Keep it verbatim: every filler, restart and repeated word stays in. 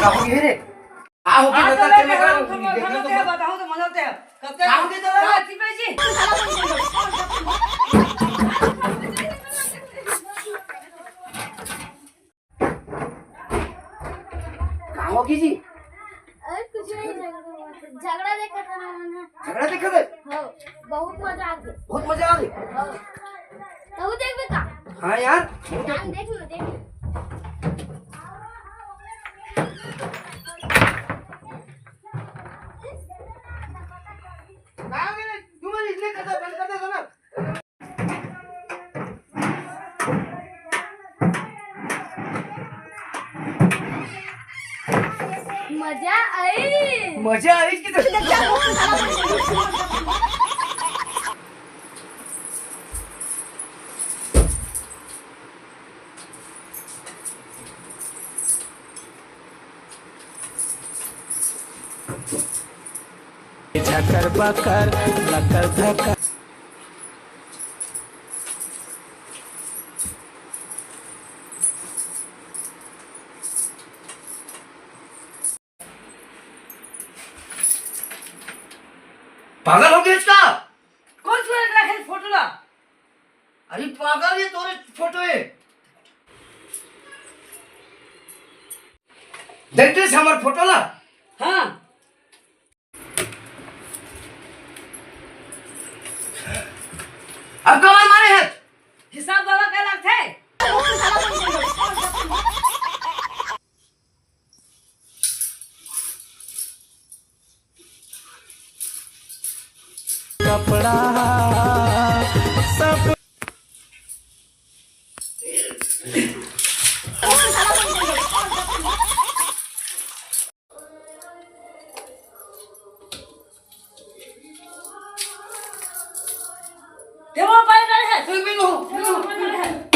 का हो गे रे? का हो गे? हाँ, बता, तो तें मैं मैं का बताऊँ, देखना तो बताऊँ, मत। बताऊँ तो मजा आते हैं। कब तक? का हो गे तो? हाँ, ठीक है जी। का हो गे जी? अरे, कुछ नहीं, झगड़ा देखत हन ना। झगड़ा देखत हे? हाँ, बहुत मजा आथे। बहुत मजा आथे? हाँ। तहूँ देखबे का? हाँ यार, तहूँ यार, देखबे। देख लो, देख लो। का हो गे रे? तुम इसलिए करता, बंद कर दे ना। मजा आई। मजा आई कि तो झकर बकर, लकर धकर। पागल हो गे का? कोन चुरा के रखे फोटो ला? अरे पागल, ये तोरे फोटो हे। देख दे हमर फोटो ला। हाँ। अब कमर मारे हे। हिसाब बाबा का लगथे। कपड़ा सब तेरा पानी डाले है। ए, मैं नो, मैं नो, पानी डाले है।